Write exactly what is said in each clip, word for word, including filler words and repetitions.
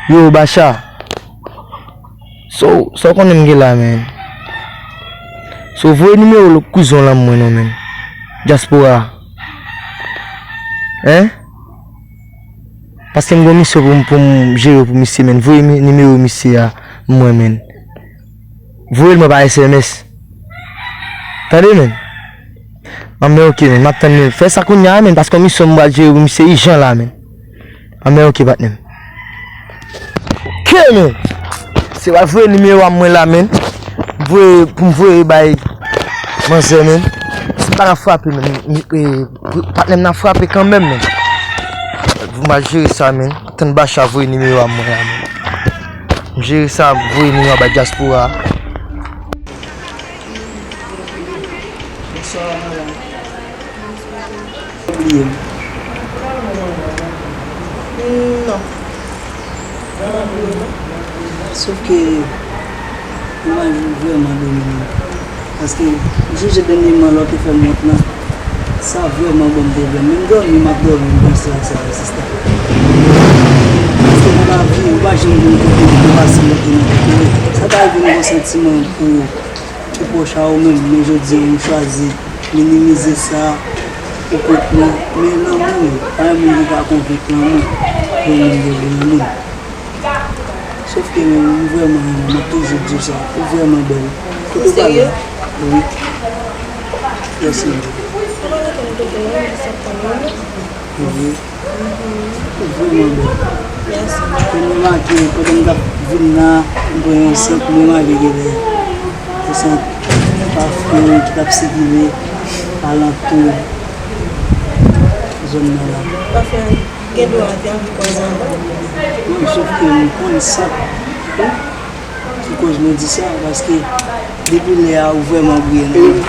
Yo, Bacha. So, sa w konnen m gen la, men. So, voye nimewo lòt kouzen w lan mwen non, men. Dyaspora. Hein? Paske m gen yon misyon pou m, pou m jere pou misye, men. Voye mi-, nimewo misye a mwen, men. Voye l mwen pa S M S. Tande, men. Anben, ok, men. M ap tann, men. Fè sa kounye a, men, paske yon misyon m pral jere pou misye ijan la, men. Anben, ok, patnè m. Ke, men. Se pral voye nimewo a mwen la, men. Voye, pou m voye bay manzè, men. Si m pa ka frape, men. M, e, patnè m nan frape kanmenm, men. Pou m al jere sa, men. Tann Bacha voye nimewo a mwen la, men. M jere sa, voye nimewo a bay dyaspora. Bonswa, madanm. Bliye m. Non. Sof ke imaj ou vrèman domine m. Paske m sonje dènyèman lè w te fè m wont lan, sa vrèman ban m pwoblèm. Menm dòmi, m ap dòmi, m panse ak sa, sista. Paske nan lavi, ou pa janm konn kote pou pase monte nan kote. Sa ta rive m gen yon santiman pou, pou pwòch a ou menm, men jodi a, ou chwazi minimize sa pou kont mwen. Men lanmou, pa yon moun ki ka konvenk lanmou, yon moun gen vre lanmou. Sof ke men, m vrèman renmen w, m ap toujou di w sa. Ou vrèman bèl. Kote w prale a? Wi. Mèsi. Wi. Ou vrèman bèl. Mèsi. Mwen remake, pandan m t ap vin la, m pran yon sant, mwen remake genlè yon sant pafen ki t ap sikile alantou zòn nan la. Pafen. Gen dwa te anvi kòz anba. Wi, sof ke m konn sa ki kòz mwen di sa, paske depi lè a ou vrèman briye nan mwen.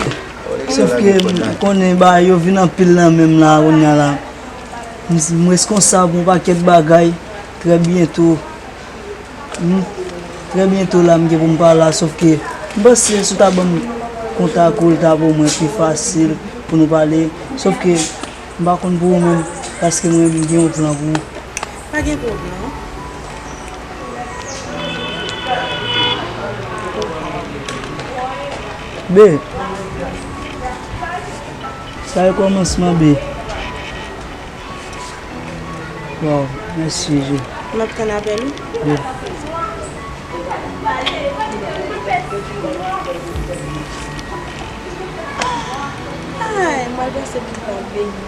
Sof ke m konnen bagay yo vin anpil nan men m la kounye a la. M, m reskonsab yon pakèt bagay. Trè byento, Hmm, trè byento la m gen pou m pale a, sof ke m panse si w ta ban m kontak ou, li ta pou mwen pi fasil pou nou pale. Sof ke m pa konn pou ou menm, paske mwen, m gen yon plan pou ou. Pa gen pwoblèm. Be, sa e kòmansman, be. Waw, mèsi Jezi. M ap tann apèl ou. Wi. Ay, m al pase pou m pa beni.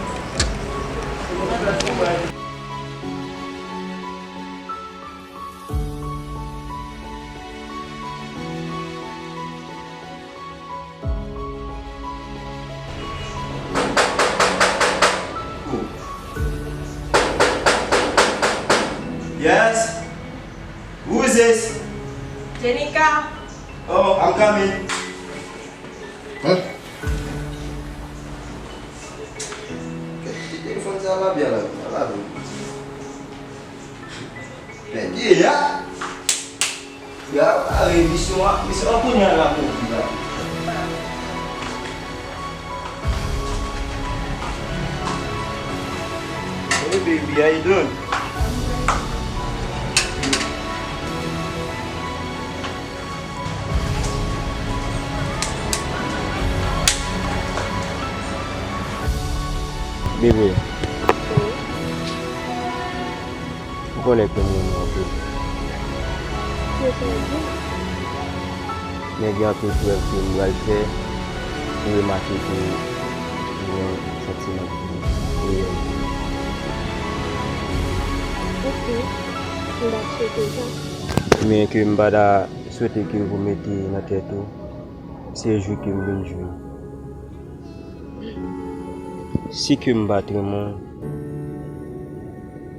Yes? Who's this? Jenica. Oh, I'm coming. Huh? Kèt ti telefòn sa va byen la, sa va byen. Men ki ya? Ya, pare misyon an, misyon an kounye a la pou di la. Hey baby, how you doing? Bebe, ou konnen ke m renmen w anpil. Men gen anpil prèv ke m pral fè pou remake ke ou gen santiman ki reyèl pou mwen. Ok, m t ap swete sa. Men ke m pa ta swete ke ou mete nan tèt ou, se jou ke m vin jwi. Si ke m pa t renmen w,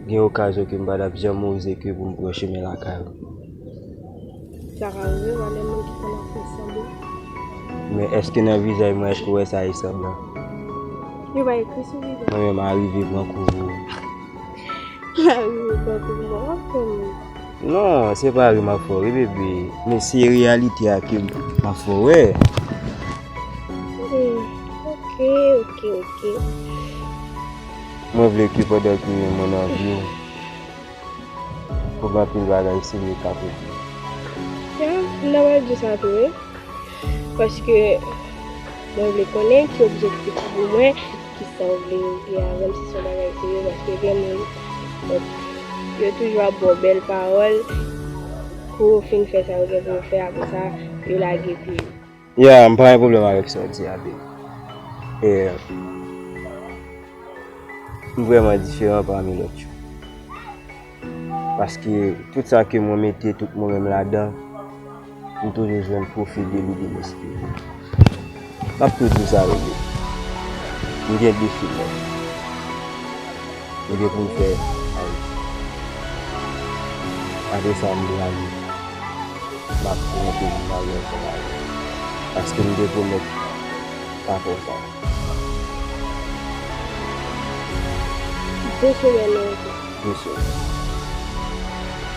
gen okazyon ke m pa t ap janm oze ke pou m pran chemen lakay ou. Sa ka rive, pa de moun ki konn ap fè sanblan. Men èske nan vizaj mwen, èske w wè sa e sanblan? Yo pa ekri sou vizaj. Mwen menm, arive pran kou pou ou. Arive pran kou pou mwen, w ap fè m. Non, se pa ri m ap fè w ri, bebe. Men se reyalite a ke m ap fè w wè. Hmm, ok, ok, ok. Mwen vle ke pandan ke mwen nan vi w, Ou gen anpil bagay serye k ap regle. Ya, m ta pral di sa tou, wi. Paske mwen vle konnen ki objektif ou pou mwen, ki sa w vle regle avè m, si se yon bagay serye, paske gen moun, yo toujou ap ba w bèl pawòl, pou w fin fè sa yo gen pou yo fè, apre sa, yo lage pye yo. Ya, m pa gen pwoblèm avèk sa w di a, babe. E, m vrèman diferan pami lòt yo. Paske tout sa ke mwen mete tout mwen menm ladan, m toujou jwenn pwofi de li de lespri. M ap tou di w sa, baby. M gen de fim mwen. M gen pou m fè Ayiti. Apre sa, m vle ale. M ap rete nan maryaj mwen avè w. Paske m te pwomèt pa fè w sa. De semèn nan rete. De semèn.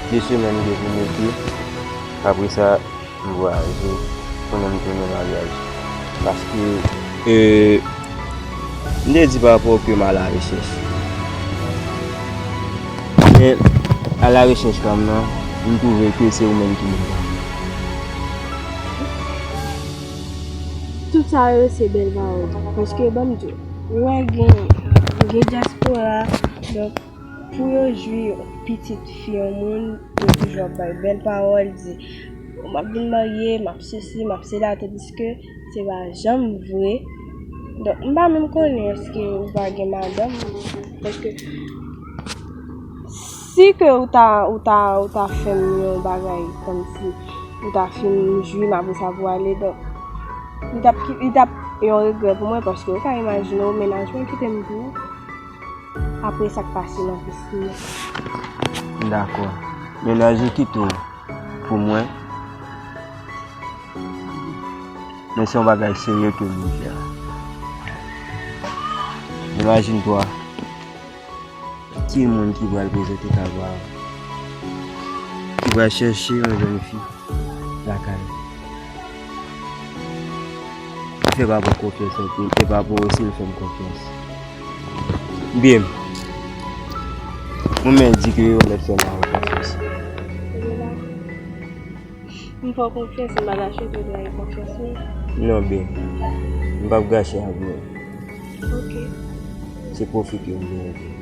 De semèn m te pou m rete. Apre sa, m vwayaje, kounye a m tounen maryaj. Paske, e, m te di pa rapò ke m alarechèch. Men, alarechèch pa m nan, m twouve ke se ou menm ki moun pa m. Tout sa yo se bèl pawòl. Paske, ban m di w, ou wè gen, gen dyaspora, donk, pou yo jwi pitit fi yon moun, yo toujou ap bay bèl pawòl, di, "M ap vin marye, m ap sesi, m ap sela," tandiske se pa janm vre. Donk, m pa menm konnen èske ou va gen madanm, paske si ke ou ta, ou ta, ou ta fè m yon bagay kòmsi ou ta fin jwi m apre sa pou ale, donk, li t ap, li t ap yon regrè pou mwen, paske ou ka imajine w, mennaj mwen kite m pou ou. Apre sa k pase nan piscine. Dakò. Mennaj ou kite w pou mwen. Men se yon bagay serye ke m vin fè la. Imajine twa, ki moun ki pral prezante kay pa w, ki pral chèche yon jèn fi lakay ou. Fè pa pou konfyans anpil, e pa pou osi l fè m konfyans. Byen, mwen menm di ke yon lòt fè mari konfyans. M fè w konfyans, m pa gache tou dwa e konfyans mwen. Non, byen, m p ap gache avè w. Ok. Se pwofite m gen.